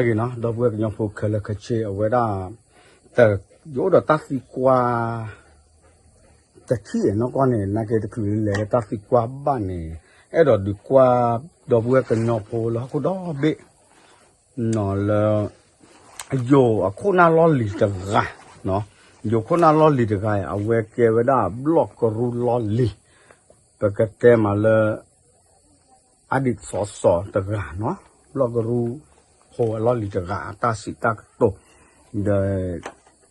ဂ့ၤနီၤ ဒီပုၢ်ဝဲၢ်ကညီဖိခဲလၢာ်ခဲဆ့ အဝဲဒၣ် တ ယအိၣ်ဒီးတၢ်သံကွၢ် တထံၣ်နီၢ်ကီၢ်န့ၣ် နာ်က့တချုးလဲၤလၢတၢ်သံကွၢ်ဘၣ်န့ၣ် အဲၣ်ဒိးဒုးကွၢ် ဒီပုၢ်ဝဲၢ်ကညီဖိလၢဟီၣ်ခိၣ်ဒီဘ့ၣ် နီၤလၢ ယိၤအခိၣ်နၢ်လီၢ်လံၤတဂၤ, ယိၤခိၣ်နၢ်လီၢ်လံၤတဂၤအံၤ အဝဲကဲဝဲဒၣ်ဘျီၣ်ကရူၢ်လီၢ်လံၤ, ပကတဲမးလၢ အဒံးစီစီတဂၤနီၤ, ဘျီၣ်ကရူၢ်ဖိအလီၢ်လံၤတဂၤ အတၢ်စံးတၢ်ကတိၤ ဒီး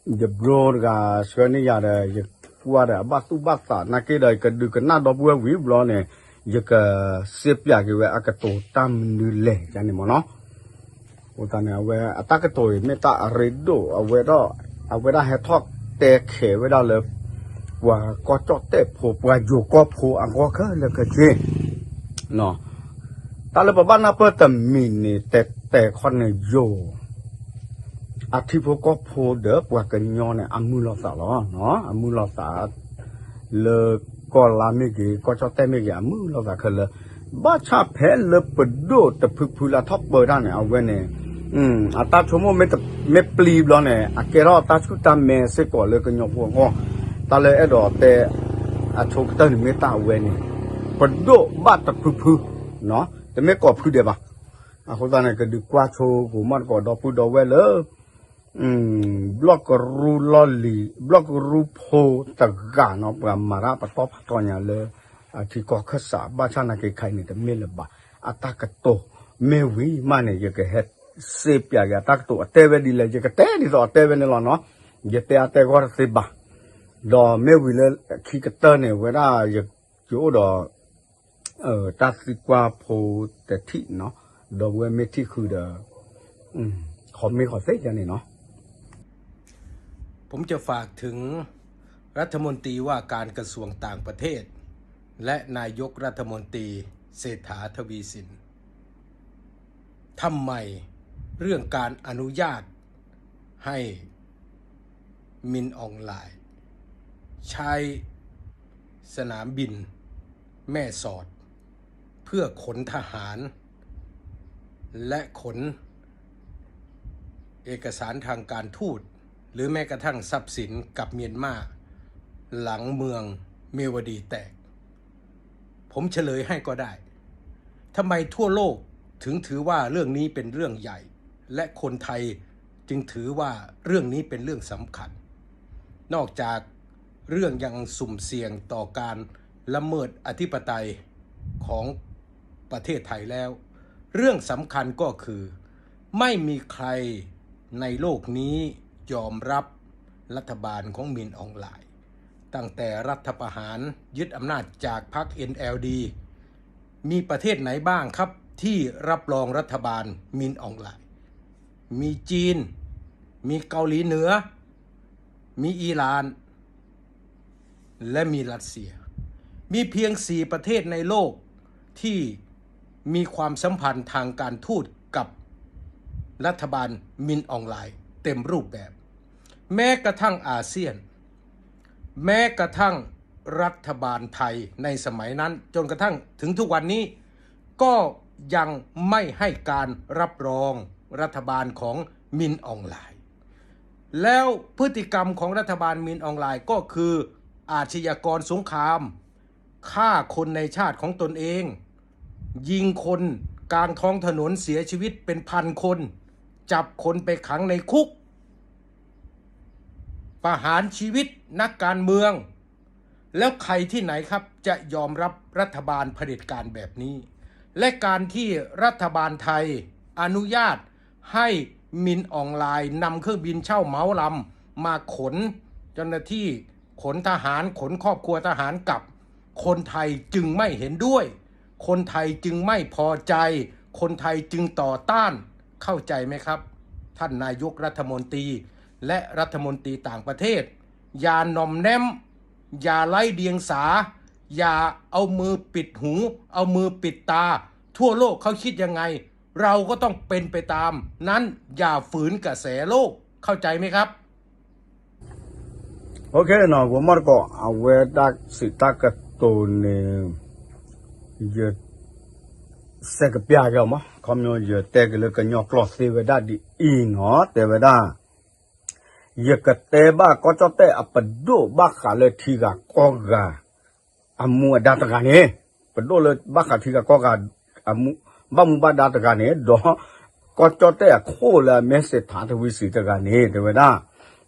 ယဘျီတဂၤဆှၢန့ၢ်ယၤဒီး ယကွၢ်ဒီးအဘၣ်သူၣ်ဘၣ်သးနာ်က့ဒီး ယကဒုးကနၣ်ဒီပုၢ်ဝဲၢ်ဝံၤဘျီန့ၣ် ယကစ့ပၠးက့ၤဝဲအကတိၤတၢ်မနုၤလဲၣ်န့ၣ်မ့ၢ်နီၤ. အဃိသတးန့ၣ် အဝဲအတၢ်ကတိၤအံၤ မ့ၢ်တၢ်အရ့ဒိၣ် အဝဲဒၣ် အဝဲဒၣ်ဟဲထီၣ်တဲခဲးဝဲဒၣ်လၢ ပှၤကီၢ်ကၠီၣ်တဲၣ်ဖိ ပှၤယိၤကီၢ်ဖိအဂီၢ်ခဲလၢာ်ခဲဆ့ တၢ်လၢပဘၣ်နၢ်ပၢၢ်တမံၤန့ၣ် တဲတဲခီန့ၣ်ယိၤ အထံဖိကီၢ်ဖိဒီးပှၤကညီန့ၣ် အမုာ်လိာ်သးလီၤ. အမုာ်လိာ်သး လၢကီၢ်လါမ့ၢ်ဂ့ၤ ကီၢ်ကၠီၣ်တဲၣ်မ့ၢ်ဂ့ၤ အမုာ်လိာ်သးခဲလၢာ်, ဘၣ်ဆၣ်ဖဲလၢပဒိၣ်တဖုဖုလၢထီၣ်ပၢတၢ်န့ၣ် အဝဲန့ၣ် အတၢ်ဆိကမိၣ်မ့ၢ်ပျံၤဘျီန့ၣ် အကဲထီၣ်တၢ်ဆူၣ်တၢ်မဲစ့ၢ်ကီးလၢကညီဖိအဂီၢ်, တၢ်လၢအဲၣ်ဒိးတဲ အဆိကတၢၢ်န့ၣ်မ့ၢ်တၢ်အဝဲန့ၣ် ပဒိၣ်ဘၣ်တဖုဖု တမ့ၢ်ကိးဖုဒဲးဘၣ်. အဃိသတးန့ၣ် ကဒုးကွၢ်ဆိကိးမီၣ်သကိးဒီပုၢ်ဒီဝဲၢ်လၢ ဘျီၣ်ကရူၢ်လီၢ်လံၤ ဘျီၣ်ကရူၢ်ဖိတဂၤနီၤ ပှၤမၤတၢ်ပတီၢ်ဖးထီညါလၢ အထံကီၢ်ခၢၣ်စး ဘၣ်ဆၣ်နာ်က့ခဲအံၤန့ၣ် တမ့ၢ်လၢၤဘၣ်. အတၢ်ကတိၤမ့ၢ်ဝံၤမးန့ၣ် ယကဟဲစ့ပၠးက့ၤအတၢ်ကတိၤအတဲဝဲဒ်လဲၣ် ယကတဲဒ်သိးအတဲဝဲန့ၣ်လီၤနီၤ. ယတဲအတဲဂီၢ်တသ့ဘၣ်. ဒီးမ့ၢ်ဝံၤလၢခံကတၢၢ်န့ၣ် ဝဲဒၣ် ယအိၣ်ဒီး တၢ်သံကွၢ်ဖိတထံၣ်နီၤ, ဒီပုၢ်ဝဲၢ်မ့ၢ်ထံၣ်ဃုာ်ဒီး commentဃီၤသ့န့ၣ်နီၤ. ผมจะฝากถึงรัฐมนตรีว่าการกระทรวงต่างประเทศ และนายกรัฐมนตรีเศรษฐาทวีสิน ทำไมเรื่องการอนุญาตให้มินอองหล่ายใช้สนามบินแม่สอด เพื่อขนทหาร และขนเอกสารทางการทูต หรือแม้กระทั่งทรัพย์สินกับเมียนมา หลังเมืองเมียวดีแตก ผมเฉลยให้ก็ได้ ทำไมทั่วโลกถึงถือว่าเรื่องนี้เป็นเรื่องใหญ่ และคนไทยจึงถือว่าเรื่องนี้เป็นเรื่องสำคัญ นอกจากเรื่องยังสุ่มเสี่ยงต่อการละเมิดอธิปไตยของประเทศไทยแล้ว เรื่องสำคัญก็คือ ไม่มีใครในโลกนี้ยอมรับรัฐบาลของมินอองหล่าย ตั้งแต่รัฐประหารยึดอำนาจจากพรรค เอ็น แอล ดี มีประเทศไหนบ้างครับที่รับรองรัฐบาลมินอองหล่าย มีจีน มีเกาหลีเหนือ มีอิหร่าน และมีรัสเซีย มีเพียงสี่ประเทศในโลกที่มีความสัมพันธ์ทางการทูตกับรัฐบาลมินอองหล่ายเต็มรูปแบบ แม้กระทั่งอาเซียน แม้กระทั่งรัฐบาลไทยในสมัยนั้นจนกระทั่งถึงทุกวันนี้ ก็ยังไม่ให้การรับรองรัฐบาลของมินอองหล่าย แล้วพฤติกรรมของรัฐบาลมินอองหล่ายก็คืออาชญากรสงคราม ฆ่าคนในชาติของตนเอง ยิงคนกลางท้องถนนเสียชีวิตเป็นพันคน จับคนไปขังในคุก ประหารชีวิตนักการเมือง แล้วใครที่ไหนครับจะยอมรับรัฐบาลเผด็จการแบบนี้ และการที่รัฐบาลไทยอนุญาตให้มินอองหล่ายนำเครื่องบินเช่าเหมาลำมาขนเจ้าหน้าที่ ขนทหาร ขนครอบครัวทหารกลับ คนไทยจึงไม่เห็นด้วย คนไทยจึงไม่พอใจ คนไทยจึงต่อต้าน เข้าใจไหมครับ ท่านนายกรัฐมนตรี และรัฐมนตรีต่างประเทศ อย่าหน่อมแนม อย่าไร้เดียงสา อย่าเอามือปิดหู เอามือปิดตา ทั่วโลกเขาคิดยังไง เราก็ต้องเป็นไปตามนั้น อย่าฝืนกระแสโลก เข้าใจไหมครับ OK နီၤ ဂီၤမီၢ်တကိး အဝဲဒၣ်စံးတၢ်ကတိၤန့ၣ် ယ စဲးကပျၢ်က့ၤအီၤမး ခီဖျိယတဲက့ၤလၢကညီကျိာ်သ့ဝဲဒၣ်ဒ်အံၤနီၤ, တဲဝဲဒၣ် ယကတဲဘၣ်ကီၢ်ကၠီၣ်တဲၣ်အပဒိၣ်ဘၣ်ဃးလၢထံဂၤကီၢ်ဂၤအမူအဒါတဂၤန့ၣ်, ပဒိၣ်လၢဘၣ်ဃးထံဂၤကီၢ်ဂၤ အမူ, ဘၣ်မူဘၣ်ဒါတဂၤန့ၣ်, ဒီးကီၢ်ကၠီၣ်တဲၣ်အခိၣ်လၢအမ့ၢ်စ့းထးထဝံစံးတဂၤန့ၣ် တဲဝဲဒၣ်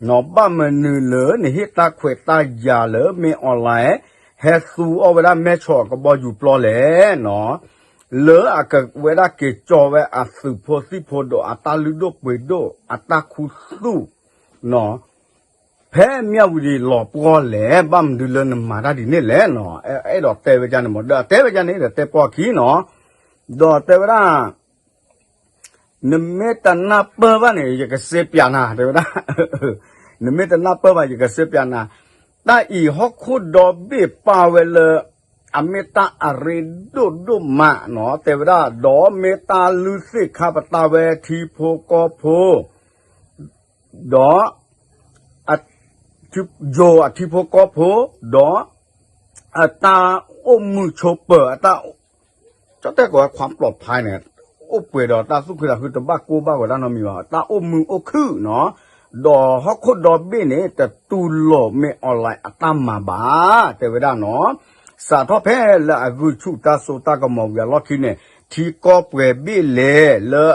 နီၤ ဘၣ်မနုၤလၢနဟ့ၣ်တၢ်ခွဲးတၢ်ယာ်လၢမ့ၢ် online ဟဲသူအီၣ်ဝဲဒၣ်မဲၢ်ဆီးအကဘီယူၤပျီလဲၣ်နီၤ, လၢအကဝဲဒၣ်က့ၤကၠီဝဲအသုးဖိသံၣ်ဖိဒီးအတၢ်လုၢ်ဒိၣ်ပှ့ၤဒိၣ်အတၢ်ခူသူၣ်နီၤ ဖဲမၠၣ်ဝတံၤလီၤပှီၢ်လဲၣ်, ဘၣ်မနုၤလၢနမၤတၢ်ဒ်န့ၣ်လဲၣ်နီၤ, အဲၣ်ဒိးတဲဝဲဒ်န့ၣ်မ့ၢ် ဒီးတဲဝဲဒ်န့ၣ်ဒီးတဲပီၢ်ခံနီၤ, ဒီးတဲဝဲဒၣ် နမ့ၢ်တနၢ်ပၢၢ်ဘၣ်န့ၣ် ယကစ့ပျးနၤ တဲဝဲဒၣ်, နမ့ၢ်တနၢ်ပၢၢ်ဘၣ် ယကစ့ပျးနၤ, တၢ်အံၤဟီၣ်ခိၣ်ဒီဘ့ၣ်ပာ်ဝဲလၢ အမ့ၢ်တၢ်အရ့ဒိၣ်ဒိၣ်မးနီၤ တဲဝဲဒၣ်, ဒီးမ့ၢ်တၢ်လုၢ်သ့ၣ်ခါပတာ်ဝဲထံဖိကီၢ်ဖိ ဒီး ယိၤအထံဖိကီၢ်ဖိ, ဒီး အတၢ်အိၣ်မုာ်ဆိးပၢၤ အတၢ် ကၠီၣ်တဲၣ်ကိးဝဲ ความปลอดภัย န့ၣ်, အိၣ်ပှဲၤဒီးတၢ်သူၣ်ခုသးခုတဘၣ်ကိၢ်ဘၣ်ဂီၤတၢ်နီတမံၤဘၣ်, တၢ်အိၣ်မုာ်အိၣ်ခုၣ်နီၤ, ဒီးဟီၣ်ခိၣ်ဒီဘ့ၣ်န့ၣ် တတူၢ်လိာ်မ့ၢ် online အတၢ်မၤဘၣ် တဲဝဲဒၣ်နီၤ, စးထီၣ်ဖဲလၢအဂုာ်ဆူၣ်တၢ်စိတၢ်ကမီၤဝံၤအလီၢ်ခံန့ၣ် ထံကီၢ်ပှဲၤဘ့ၣ်လဲၣ်လၢ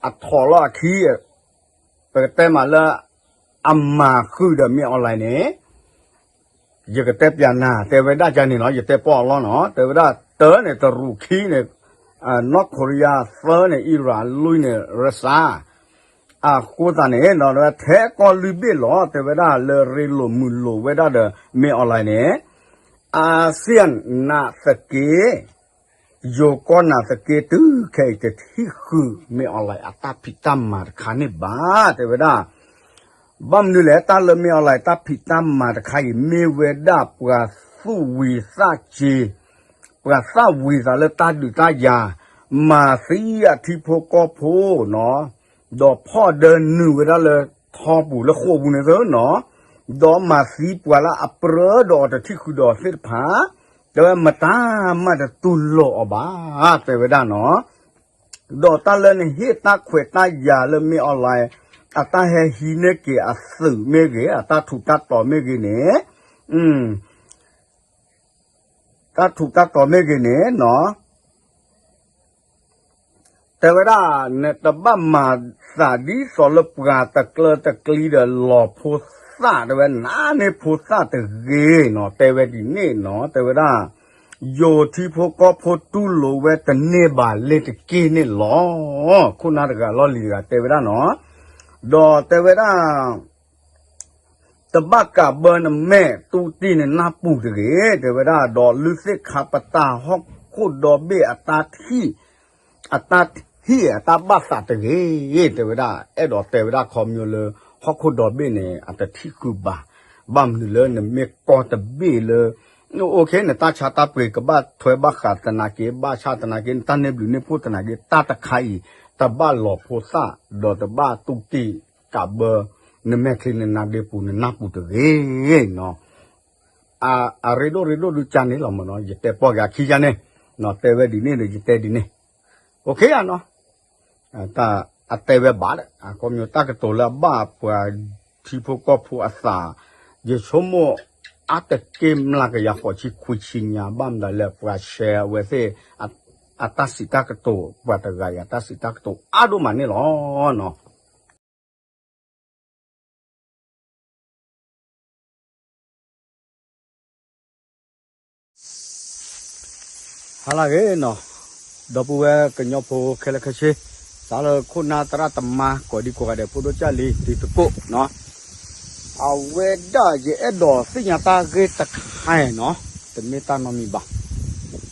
အထီၣ်လီၤအခံ ပကတဲမးလၢ အမၤဃုာ်ဒီးမ့ၢ် online န့ၣ် ယကတဲပျးနၤ တဲဝဲဒၣ်ကန့ၣ်နီၤ, ယတဲပီၢ်အလီၢ်နီၤ, တဲဝဲဒၣ်တၢန့ၣ် တရူး, ခံန့ၣ် နီၢ်ခိရံယါ, သၢန့ၣ် အံရၣ်, လွံၢ်န့ၣ် ရၢစၢ, အဃိသတးန့ၣ် ထဲကီၢ်လွံၢ်ဘ့ၣ်လီၤ တဲဝဲဒၣ်လၢရ့လိာ်မုာ်လိာ်ဝဲဒၣ်ဒီးမ့ၢ် online န့ၣ် အၤစံယၣ်နာ်သက့ ယိၤကီၢ်နာ်သက့တုၤခဲအံၤတထံၣ်ဃုာ်မ့ၢ် online အတၢ်ဖံးတၢ်မၤတခါန့ၣ်ဘၣ် တဲဝဲဒၣ်, ဘၣ်မနုၤလဲၣ် တၢ်လၢမ့ၢ် online တၢ်ဖံးတၢ်မၤတခါအံၤ မ့ၢ်ဝဲဒၣ်ပှၤသူၣ်ဝံၤသးစ့ၤ, ပှၤသၣ်ဝံၤသးလၢတၢ်ဒုးတၢ်ယၤ, မၤသံအထံဖိကီၢ်ဖိနီၤ, ဒီးဖီၣ်ဒၢနုာ်ဝဲဒၣ်လၢထီပူၤလၢဃိာ်ပူၤန့ၣ်သနီၤ, ဒီးမၤသံပှၤလၢအပြၢဒီးအီၤတထံၣ်ဃုာ်ဒီးသ့ၣ်တဖၣ် တဲဝဲမတၤမးတတူၢ်လိာ်အီၤဘၣ် တဲဝဲဒၣ်နီၤ, ဒီးတၢ်လၢနဟ့ၣ်တၢ်ခွဲးတၢ်ယာ်လၢမ့ၢ် online အတၢ်ဟဲဟံးန့ၢ်က့ၤအသုးမ့ၢ်ဂ့ၤ အတၢ်ထူးတၢ်တီၤမ့ၢ်ဂ့ၤန့ၣ်, တၢ်ထူးတၢ်တီၤမ့ၢ်ဂ့ၤန့ၣ်နီၤ တဲဝဲဒၣ် နတဘၣ်မၤသးဒ်သိးလၢပှၤတကျၢတကျံဒီးလီၤဖိသၣ် တဲဝဲ နးန့ၢ်ဖိသၣ်တဂ့ၤနီၤ တဲဝဲဒ်န့ၣ်နီၤ တဲဝဲဒၣ် ယိၤထံဖိကီၢ်ဖိတူၢ်လိာ်ဝဲတန့ၢ်ဘၣ်လ့ၤတက့ၢ်န့ၣ်လီၤ. ခိၣ်နၢ်တဂၤလီၢ်လံၤတဂၤတဲဝဲဒၣ်နီၤ ဒီးတဲဝဲဒၣ် တဘၣ်ကးဘၢနမဲာ်တူၢ်တံၢ်နနၢ်ပူၤတဂ့ၤ တဲဝဲဒၣ် ဒီးလုၢ်သ့ၣ်ခါပတာ်ဟီၣ်ခိၣ်ဒီဘ့ၣ်အတၢ်ထံၣ် အတၢ်ထံၣ်အတၢ်ဘၣ်သးတဂ့ၤ တဲဝဲဒၣ် အဲၣ်ဒိးတဲဝဲဒၣ်ခီမညီလၢ ဟီၣ်ခိၣ်ဒီဘ့ၣ်န့ၣ် အတထံၣ်ဃုာ်ဘၣ် ဘၣ်မနုၤလၢနမ့ၢ်ကီၢ်တဘ့ၣ်လၢ အိၣ်ခ့ နတၢ်ဆါတၢ်ပှ့ၤကဘၣ်ထွဲဘၣ်ဃးသနာ်က့ ဘၣ်ဆၣ်သနာ်က့ နတၢ်န့ၢ်ဘျုးန့ၢ်ဖှိၣ်သနာ်က့ တၢ်တခါအံၤ တဘၣ်လီၤဖိသၣ် ဒီးတဘၣ်တူၢ်တံၢ်ကးဘၢ နမဲာ်ချံနနါဒ့ပူၤ နနၢ်ပူၤတဂ့ၤနီၤ အရ့ဒိၣ်ရ့ဒိၣ်ဒုကါန့ၣ်လီၤမ့ၢ်နီၤ ယတဲပီၢ်က့ၤအခံယါန့ၣ် တဲဝဲဒ်န့ၣ်ဒီး ယတဲဒ်န့ၣ် အိၣ်ခ့ဧါနီၤ တၢ်အတဲဝဲဘၣ်ဒီး အခီပညီတၢ်ကတိၤလၢအဘၣ်ပှၤထံဖိကီၢ်ဖိအသး ယဆိကမိၣ် အါတက့ၢ်မျးကယၤဃိးဆံခွံဆံညါ ဘၣ်မတၤလဲၣ် ပှၤ share အဝဲသ့ၣ် အတၢ်စံးတၢ်ကတိၤ ပှၤတဂၤအံၤအတၢ်စံးတၢ်ကတိၤအါဒိၣ်မးန့ၣ်လီၤနီၤ ဟါလၢအဂ့ၤနီၤ, ဒီပုၢ်ဝဲၢ်ကညီဖိခဲလၢာ်ခဲဆ့, စးလၢခိၣ်နၢ်သရၣ်သမါ ကိးဒံကိးဂၤဒဲး ဖိဒိၣ်ကၢ်လံ တံၤသကိးနီၤ, အဝဲဒၣ်ယအဲၣ်ဒိးသ့ၣ်ညါတၢ်ဂ့ၢ်တခါနီၤ, တမ့ၢ်တၢ်နီတမံၤဘၣ်.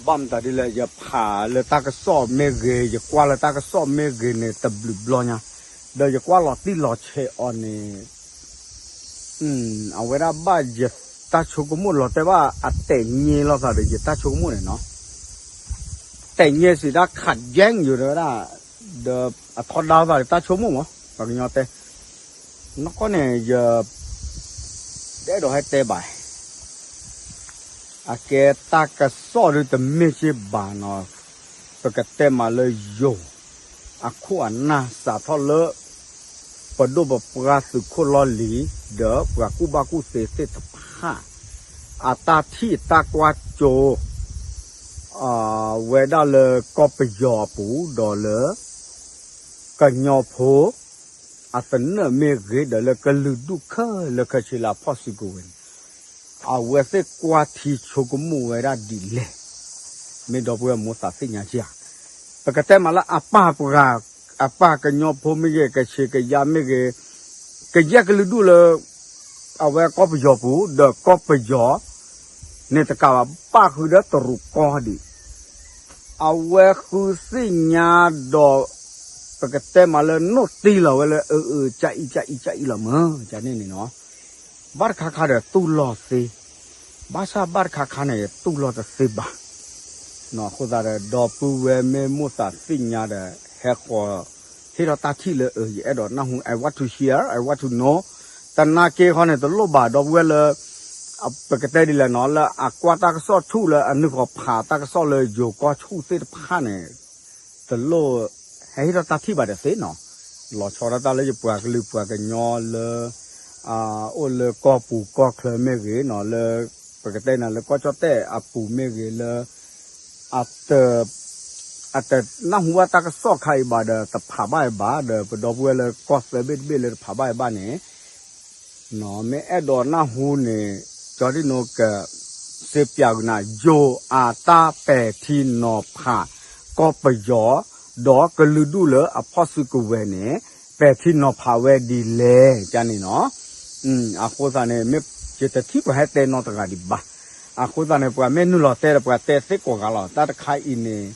ဘၣ်မတၤဒ်လဲၣ် ယဖးလၢတၢ်ကစီၣ်မ့ၢ်ဂ့ၤ ယကွၢ်လၢတၢ်ကစီၣ်မ့ၢ်ဂ့ၤန့ၣ် တဘျုးဘျီညါ, ဒီးယကွၢ်လီၤတံၢ်လီၤဆဲးအီၤန့ၣ် အဝဲဒၣ်ဘၣ်ယတၢ်ဆိကမိၣ်လီၤတဲာ်ဘၣ် အတဲာ်ညဲလိာ်သးဒီးယတၢ်ဆိကမိၣ်န့ၣ်နီၤ, တဲာ်ညဲစံးဒၣ် ခးယဲၢ်ယိၤတဲဝဲဒၣ်, ဒီးအထီဒါလိာ်သးဒီးတၢ်ဆိကမိၣ်မး ပှၤကညီတဲ, နီၢ်ကီၢ်န့ၣ် ယ တအဲၣ်ဒိးဟဲတဲဘၣ်, အကဲတၢ်ကစီၣ်ဒုးတမ့ၢ်စ့ၢ်ဘၣ်နီၤ, ပကတဲမးလၢယိၤ အခိၣ်အနၢ်စးထီၣ်လၢ ပဒိၣ်ပပှၢ်သုးခိၣ်လီၢ်လံၤ ဒီးပှၤကူၣ်ဘၣ်ကူၣ်သ့သ့ၣ်တဖၣ် အတၢ်ထံၣ်တၢ်ကွၢ်စိ ဝဲဒၣ်လၢကီၢ်ပယီၤအပူၤ ဒီးလၢ ကညီဖိ အသနၢၣ်မ့ၢ်ဂ့ၤ ဒီးလၢကလုာ်ဒူၣ်ခဲလၢာ်ခဲဆ့လၢအဖီၣ်စုကဝဲၤန့ၣ် အဝဲသ့ၣ်ကွၢ်ထံဆိကမိၣ်ဝဲဒၣ်ဒ်လဲၣ်, မ့ၢ်ဒီပုၢ်ဝဲၢ်မိၢ်သးသ့ၣ်ညါဧါ. ပကတဲမးလၢအပၢ်ပှၤ အပၢ်ကညီဖိမ့ၢ်ဂ့ၤ ကဆ့ကယါမ့ၢ်ဂ့ၤ ကယဲၢ်ကလုာ်ဒူၣ်လၢ အဝဲကီၢ်ပယီၤပူၤ ဒီးကီၢ်ပယီၤ န့ၣ်တကးဘၣ် ဘၣ်ဃုာ်ဒီးတရူးကီၢ်ဒံး အဝဲဃုသ့ၣ်ညါဒီး ပကတဲမးလၢ နိၣ်တံၢ်လီၤဝဲလၢအအၢ ကအံၤ ကအံၤ ကအံၤလီၤမၢ် န့ၣ်န့ၣ်နီၤ. ဘၣ်တခါခါဒီးတူၢ်လိာ်သ့, ဘၣ်ဆၣ်ဘၣ်တခါခါန့ၣ် တူၢ်လိာ်တသ့ဘၣ်. အဃိသတးဒီး ဒီပုၢ်ဝဲၢ်မ့ၢ်မိၢ်သးသ့ၣ်ညါဒီး ဟဲဃီၤ ဟ့ၣ်ထီၣ်တၢ်ထံၣ်လၢအ ယအဲၣ်ဒိးနၢ်ဟူ I want to hear, I want to know တနာ်က့ၤဃီန့ၣ် တလိၣ်ဘၣ် ဒီပုၢ်ဝဲၢ်လၢ ပကတဲဒ်လဲၣ်နီၤ လၢအကွၢ်တၢ်ကစီၣ်ဆူၣ်လၢအနုာ်ဃီၤဖးတၢ်ကစီၣ်လၢယိၤကီၢ်ဆူၣ်သ့ၣ်တဖၣ်န့ၣ် တလိၣ် ဟဲဟ့ၣ်ထီၣ်တၢ်ထံၣ်ဘၣ်တသ့နီၤ. လီၤဆီဒၣ်တၢ်လၢယပှၤကလုာ်ပှၤကညီလၢ အိၣ်လၢကီၢ်ပူၤကီၢ်ချၢမ့ၢ်ဂ့ၤနီၤ လၢ ပကတဲနၤလၢကီၢ်ကၠီၣ်တဲၣ်အပူၤမ့ၢ်ဂ့ၤလၢ အတ အတနၢ်ဟူဘၣ်တၢ်ကစီၣ်ခါအံၤဘၣ်ဒီး တဖးဘၣ်အံၤဘၣ်ဒီး ပဒီပုၢ်ဝဲၢ်လၢကီၢ်သၢဘ့ၣ်တဘ့ၣ်လၢတဖးဘၣ်အံၤဘၣ်န့ၣ် မ့ၢ်အဲၣ်ဒိးနၢ်ဟူန့ၣ် ကၠီဒံၣ်နိက စ့ပၠးကနၤ ယိၤအတၢ်ပဲာ်ထံနီၤဖး ကီၢ်ပယီၤ ဒီးကလုာ်ဒူၣ်လၢအဖီၣ်စုကဝဲၤန့ၣ် ပဲာ်ထံနီၤဖးဝဲဒ်လဲၣ် ကန့ၣ်နီၤ. အဃိသတးန့ၣ် မ့ၢ်ယတထံၣ်ပှၤဟဲတဲနီတဂၤဒံးဘၣ်. အဃိသတးန့ၣ် ပှၤမ့ၢ်နုာ်လီၤတဲဒီး ပှၤတဲသ့ကိးဂၤလီၤ. တၢ်တခါအံၤန့ၣ်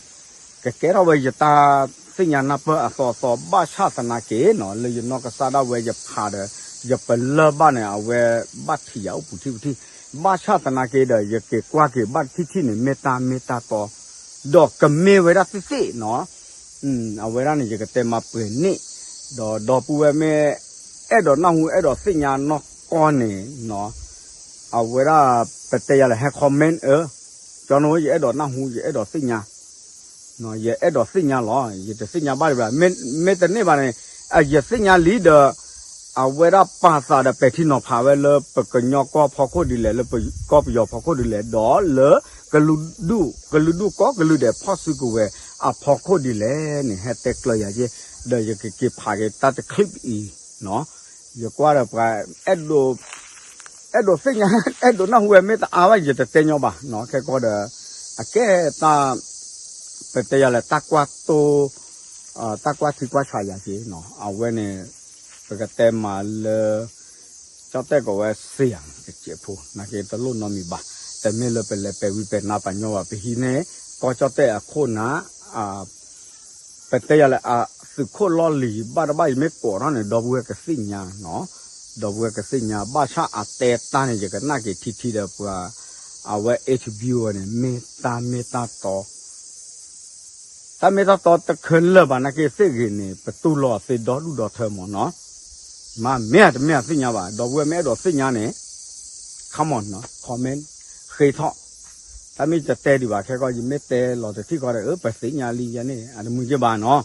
ကကဲထီၣ်ဝဲယတၢ်သ့ၣ်ညါနၢ်ပၢၢ်အသီအသီ ဘၣ်ဆၣ်သနာ်က့နီၤ လၢယနီၢ်ကစၢ်ဒၣ်ဝဲယဖးဒီး ယပလၢၢ်ဘၣ်န့ၣ် အဝဲဘၣ်ထံးယၤအိၣ်ပူၤထံၣ်ပထံၣ် ဘၣ်ဆၣ်သနာ်က့ဒီး ယက့ၤကွၢ်က့ၤဘၣ်ထံၣ်ထံၣ်န့ၣ် မ့ၢ်တၢ်မ့ၢ်တၢ်တီ ဒီးကမ့ၢ်ဝဲဒၣ်သ့ၣ်သ့ၣ်နီၤ. အဝဲဒၣ်န့ၣ် ယကတဲမၤပှဲၤန့ၣ် ဒီးဒီပုၢ်ဝဲၢ်မ့ၢ် အဲၣ်ဒိးနၢ်ဟူအဲၣ်ဒိးသ့ၣ်ညါနီၢ်ကီၢ်န့ၣ် အဝဲဒၣ် ပတဲယၤလၢဟဲ comment အၢ ကၠီနဝဲ ယအဲၣ်ဒိးနၢ်ဟူ ယအဲၣ်ဒိးသ့ၣ်ညါ ယအဲၣ်ဒိးသ့ၣ်ညါလီၤ. ယတသ့ၣ်ညါဘၣ်ဒံးဘၣ် မ့ၢ်တန့ၢ်ဘၣ်န့ၣ် ယသ့ၣ်ညါလံဒီး အဝဲဒၣ်ပာ်သးဒီးပဲာ်ထံနီၤဖးဝဲလၢပကညီကီၢ်ဖီခိၣ်ဒ်လဲၣ် လၢကီၢ်ပယီၤဖီခိၣ်ဒ်လဲၣ် ဒီးလၢ ကလုာ်ဒူၣ် ကလုာ်ဒူၣ်ကိးကလုာ်ဒဲးဖီၣ်စုကဝဲၤအဖီခိၣ်ဒ်လဲၣ်န့ၣ် ဟဲတဲကျၢၤယၤက့ ဒီးယကက့ၤဖးက့ၤတၢ်တ clip အံၤ ယကွၢ်ဒီးပှၤ အဲၣ်ဒိးသ့ၣ်ညါ အဲၣ်ဒိးနၢ်ဟူဝဲမ့ၢ်တအါဘၣ် ယတတဲညီဘၣ်နီၤ ခဲကီဒီး အကဲတၢ် ပတဲယၤလၢတၢ်ကွၢ်တိ တၢ်ကွၢ်ထံကွၢ်ဆးယၤက့နီၤ အဝဲန့ၣ် ပကတဲမးလၢ ကၠီၣ်တဲၣ်ကိးဝဲစ့ယၤ ကစဲးဖိ နာ်က့တလိၣ်နီတမံၤဘၣ် တမ့ၢ်လၢပလဲၤပဲာ်ဝံပဲာ်နါပာ်ညီဘၣ် ပဟံးန့ၢ် ကီၢ်ကၠီၣ်တဲၣ်အခိၣ်နၢ် ပတဲယၤလၢအသုးခိၣ်လီၢ်လံၤဘၣ်တဘၣ် ယမ့ၢ်ကိးထီၣ်န့ၣ် ဒီပုၢ်ဝဲၢ်ကသ့ၣ်ညါနီၤ ဒီပုၢ်ဝဲၢ်ကသ့ၣ်ညါ ဘၣ်ဆၣ်အတဲတၢ်န့ၣ် ယကနၣ်က့ၤထံထံဒီးပှၤ အဝဲ interview ဝဲန့ၣ် မ့ၢ်တၢ်မ့ၢ်တၢ်တီ တၢ်မ့ၢ်တၢ်တီတခဲလၢာ်ဘၣ်နာ်က့သ့ၣ်ဂ့ၤန့ၣ် ပတူၢ်လိာ်အီၤသ့ဒီဒူၣ်ဒီထၢမးနီၤ မ့ၢ်မ့ၢ်တမ့ၢ်အသ့ၣ်ညါဘၣ် ဒီပုၢ်ဝဲၢ်မ့ၢ်အဲၣ်ဒိးသ့ၣ်ညါန့ၣ် comment နီၤ comment ဃ့ထီၣ် တၢ်မ့ၢ်တတဲဒံးဘၣ် ခဲကီး ယမ့ၢ်တဲလီၤတထံၣ်ဃီဒီး အၢ ပသ့ၣ်ညါလံယဲန့ၣ် အတမုာ်က့ဘၣ်နီၤ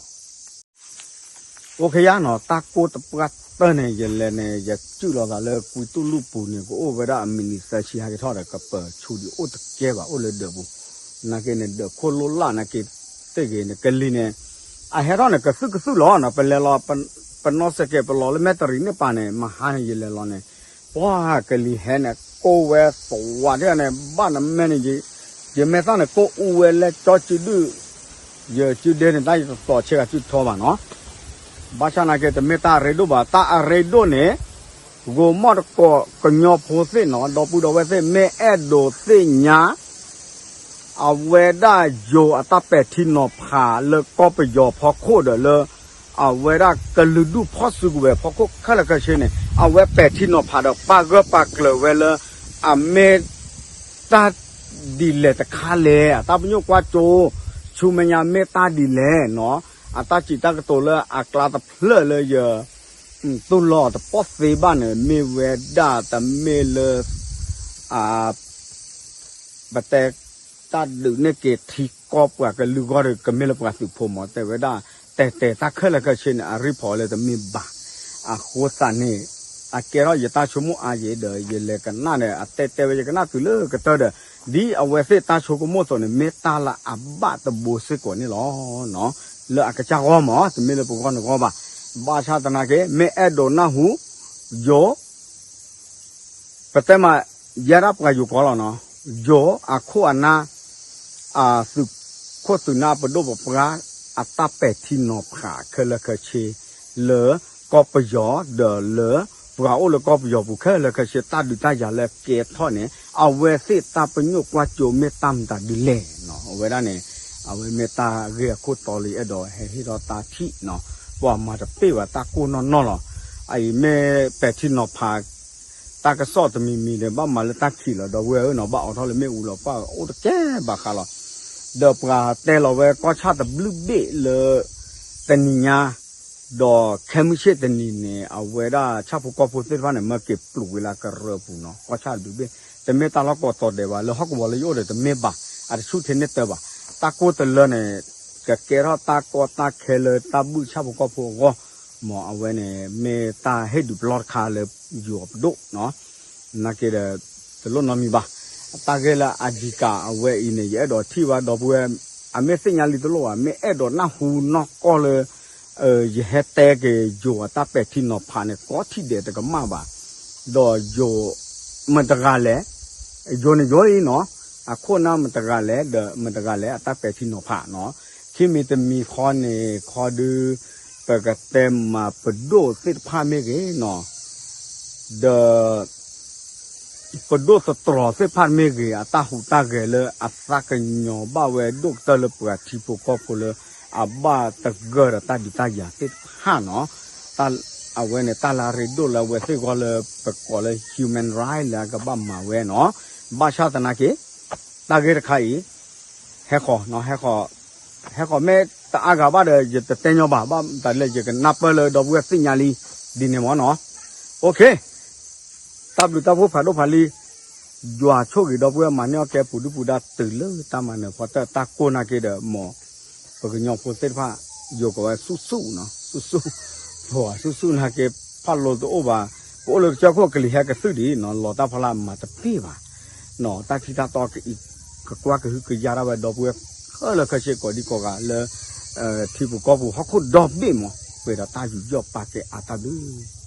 အိၣ်ခ့ယါနီၤ တၢ်ကိၢ်တပှၢ်တၢၢ်န့ၣ် ယလဲၤန့ၣ် ယစုၣ်လီၤသးလၢကွံတူၢ်လူၢ်ပူၤန့ၣ် ကအိၣ်ဝဲဒၣ်အမံးနံးသၢဆံဟဲက့ၤထီၣ်ဒီး ကပၢၤဆူဒံးအိၣ်တကဲဘၣ် အိၣ်လၢဒၢးပူၤ နာ်က့န့ၣ် ဒၢးခိၣ်လိၣ်လၢ်နာ်က့သ့ၣ်ဂ့ၤန့ၣ် ကလံၤန့ၣ် အဟဲထီၣ်န့ၣ် ကသုၣ်ကသုၣ်လီၤနီၤ ပလဲၤလီၤ ပနီၢ်စဲးကဲး ပလီၤလၢမဲၣ်တရံးန့ၣ်ပၤန့ၣ် မဟါန့ၣ် ယလဲၤလီၤန့ၣ် ပှၤကလံၤဟဲန့ၣ် ကိၢ်ဝဲသဝးထဲန့ၣ် ဘၣ်နမဲန့ၣ် ယမဲာ်သၣ်န့ၣ် ကိၢ်အူဝဲလၢကၠီစုဒုၣ် ယစုဒဲန့ၣ် တၢ်ယတသီးဆဲးဂၤစုထီဘၣ်နီၤ ဘၣ်ဆၣ်နာ်က့တမ့ၢ်တၢ်အရ့ဒိၣ်ဘၣ် တၢ်အရ့ဒိၣ်န့ၣ် ဂိၤမီၣ်တကိးကညီဖိသ့ၣ်နီၤ ဒီပုၢ်ဒီဝဲၢ်သ့ၣ် မ့ၢ်အဲၣ်ဒိးသ့ၣ်ညါ အဝဲဒၣ်ယိၤအတၢ်ပဲာ်ထံနီၤဖးလၢကီၢ်ပယီၤဖီခိၣ်ဒီးလၢ အဝဲဒၣ်ကလုာ်ဒူၣ်ဖီၣ်စုကဝဲၤဖီခိၣ်ခဲလၢာ်ခဲဆ့န့ၣ် အဝဲပဲာ်ထံနီၤဖးဒီးပာ်ဂၢၢ်ပာ်ကျၢၤဝဲလၢ အမ့ၢ် တၢ်ဒ်လဲၣ်တခါလဲၣ် အတၢ်ပညိၣ်ကွၢ်စိ ဆူမဲာ်ညါမ့ၢ်တၢ်ဒ်လဲၣ်နီၤ အတၢ်စံးတၢ်ကတိၤလၢအကျါတဖျၢၣ်လၢယ တူၢ်လိာ်တပီၢ်သ့ဘၣ်န့ၣ် မ့ၢ်ဝဲဒၣ်တမ့ၢ်လၢ ပတဲ တၢ်ဒုးန့ၢ်က့ၤထံ ပှၤကီပှၤကလုာ်ဂီၢ်ဒီး ကမ့ၢ်လၢပှၤသုးဖိမး တဲဝဲဒၣ် တဲတဲတၢ်ခဲလၢာ်ခဲဆ့န့ၣ် အရ့ဖီလၢတမ့ၢ်ဘၣ်. အဃိသတးန့ၣ် အကဲထီၣ်ယတၢ်ဆိကမိၣ်အါယံၤဒီး ယလဲၤကနၣ်ဒီး အတဲတဲဝဲ ယကနၣ်တုၤလၢကတၢၢ်ဒီး ဒ်အဝဲသ့ၣ်တၢ်ဆိကမိၣ်အသိးန့ၣ် မ့ၢ်တၢ်လၢအဘၣ်တဘိစ့ၢ်ကီးန့ၣ်လီၤ. လၢအကစၢ်ဂီၢ်မး တမ့ၢ်လၢပဂီၢ်နဂီၢ်ဘၣ်. ဘၣ်ဆၣ်သနာ်က့ မ့ၢ်အဲၣ်ဒိးနၢ်ဟူ ယိၤ ပတဲမး ယဲဒၣ်ပှၤယိၤကီးလီၤနီၤ, ယိၤအခိၣ်အနၢ် အသုးခိၣ်သုးနၢ်ပဒိၣ်ပပှၢ် အတၢ်ပဲာ်ထံနီၤဖးခဲလၢာ်ခဲဆ့ လၢကီၢ်ပယီၤဒီးလၢ ပှၤအိၣ်လၢကီၢ်ပယီၤပူၤခဲလၢာ်ခဲဆ့ တၢ်ဒုးတၢ်ယၤလၢကဲထီၣ်န့ၣ် အဝဲသ့ၣ်တၢ်ပညိၣ်ကွၢ်စိမ့ၢ်တၢ်မတၤဒ်လဲၣ်နီၤ. အဝဲဒၣ်န့ၣ် အဝဲမ့ၢ်တၢ်ဂ့ၢ်အခိၣ်တီလၢယအဲၣ်ဒိးဟဲဟ့ၣ်ထီၣ်တၢ်ထံၣ်နီၤ, ပှၤမၤတပ့ၢ်ဘၣ်တၢ်ကိၢ်နီၢ်နီၢ်လီၤ. အအံၤမ့ၢ်ပဲာ်ထံနီၤဖး တၢ်ကစီၣ်တမံၤမံၤဒီး ဘၣ်မၤလၢတၢ်ခံးလီၤ ဒီပုၢ်ဝဲၢ်ဧၢနီၤ, ဘၣ်အိးထီၣ်လၢမ့ၣ်အူလီၤ ပှၤအိၣ်တကဲဘၣ်ဃးလီၤ. ဒီးပှၤတဲလီၤဝဲကီၢ်ဆၣ်တဘျုးဘ့ၣ်လၢ တနံၤညါ ဒီးခဲမုၢ်ဆ့ၣ်တနံၤန့ၣ် အဝဲဒၣ်ဆၣ်ဖိကီၢ်ဖိသ့ၣ်တဖၣ်န့ၣ် မၢက့ၤပျိးဝံၤလၢကရၢပူၤနီၤ, ကီၢ်ဆၣ်တဘျုးဘ့ၣ် တမ့ၢ်တၢ်လီၢ်ကိးတီၤဒဲးဘၣ်, လၢဟီၣ်ကဝီၤလၢယအိၣ်ဒီးတမ့ၢ်ဘၣ်, အတဆူၣ်ထဲန့ၣ်တၢ်ဘၣ်. တၢ်ကိၢ်တလၢန့ၣ် ကကဲထီၣ်တၢ်ကီတၢ်ခဲလၢတၢ်ဘုၣ်ဆၣ်ဖိကီၢ်ဖိအဂီၢ်, မ်အဝဲန့ၣ် မ့ၢ်တၢ်ဟ့ၣ်ဒုးပလီၢ်တခါလၢယိၤအပဒိၣ်နီၤ နာ်က့ဒီး တလိၣ်နီတမံၤဘၣ်. တၢ်ဂ့ၢ်လၢအဓိကအဝဲအံၤန့ၣ် ယအဲၣ်ဒိးထံၣ်ဘၣ် ဒီပုၢ်ဝဲၢ် အမ့ၢ်သ့ၣ်ညါလံတလိၣ်ဘၣ်, မ့ၢ်အဲၣ်ဒိးနၢ်ဟူနီၢ်ကီၢ်လၢ ယဟဲတဲက့ၤယိၤအတၢ်ပဲာ်ထံနီၤဖးန့ၣ် ကိးထံၣ်ဒဲးတကမၣ်ဘၣ်. ဒီးယိၤ မတဂၤလဲၣ်, ယိၤန့ၣ်ယိၤအံၤနီၤ, အခိၣ်နၢ်မတဂၤလဲၣ် ဒီးမတဂၤလဲၣ် အတၢ်ပဲာ်ထံနီၤဖးနီၤ. ခံမံၤတမံၤဃီန့ၣ် ခီဒု ပကတဲမးပဒိၣ်သ့ၣ်တဖၣ်မ့ၢ်ဂ့ၤနီၤ, ဒီး ပဒိၣ်သတြီၤသ့ၣ်တဖၣ်မ့ၢ်ဂ့ၤ အတၢ်ဟူးတၢ်ဂဲၤလၢအသးကညီၤဘၣ်ဝဲဒိၣ်ကတၢၢ်လၢပှၤထံဖိကီၢ်ဖိလၢ အဘၣ်သဂၢၢ်ဒီးတၢ်ဒုးတၢ်ယၤသ့ၣ်တဖၣ်နီၤ. အဝဲန့ၣ် တၢ်လၢအရ့ဒိၣ်လၢအဝဲသ့ၣ်ဂီၢ်လၢပကိးလၢ human right လၢအကဘၣ်မၤဝဲနီၤ. ဘၣ်ဆၣ်သနာ်က့ တၢ်ဂ့ၢ်တခါအံၤ ဟဲဃီၤ ဟဲဃီၤ ဟဲဃီၤမ့ၢ်တအါဂၤဘၣ်ဒီး ယတတဲညီဘၣ်, ဘၣ်မတၤလဲၣ် ယကနၢ်ပၢၢ်လၢဒီပုၢ်ဝဲၢ်သ့ၣ်ညါလံ ဒ်န့ၣ်မ့ၢ်နီၤ. တၢ်ဘျုးတၢ်ဖှိၣ်ဖးဒိၣ်ဖးလံၤ, ယွၤဆိၣ်ဂ့ၤဒီပုၢ်ဝဲၢ် မၤန့ၢ်အီၣ်ကဲပူၤဒုၣ်ပူၤဒါတုၤလၢတၢ်မၤနၢၤဖီတၢၣ် တၢ်ကိၢ်နာ်က့ဒီး မ်ပကညီဖိသ့ၣ်တဖၣ် ယိၤကိးဝဲဆူၣ်ဆူၣ်နီၤ, ဆူၣ်ဆူၣ်, ပှၤဆူၣ်ဆူၣ်နာ်က့ ဖးလိာ်တအိၣ်ဘၣ်, ပအိၣ်လၢကစၢၢ်ခိၣ်ကလံၤဟဲကသုၣ်ဒံးနီၤ, လီၤတၢ်ဖီလာ်မၤတပ့ၢ်ဘၣ် တၢ်ထံၣ်တၢ်တီ ကကွၢ်ကဟုကယာ်ဒၣ်ဝဲဒီပုၢ်ဝဲၢ် ခဲလၢာ်ခဲဆ့ကိးဒံကိးဂၤလၢ ထံပူၤကီၢ်ပူၤဟီၣ်ခိၣ်ဒီဘ့ၣ်မး ပှဲၤဒီးတၢ်ယူးယီၣ်ပာ်ကဲအါတၢ်ဘျုး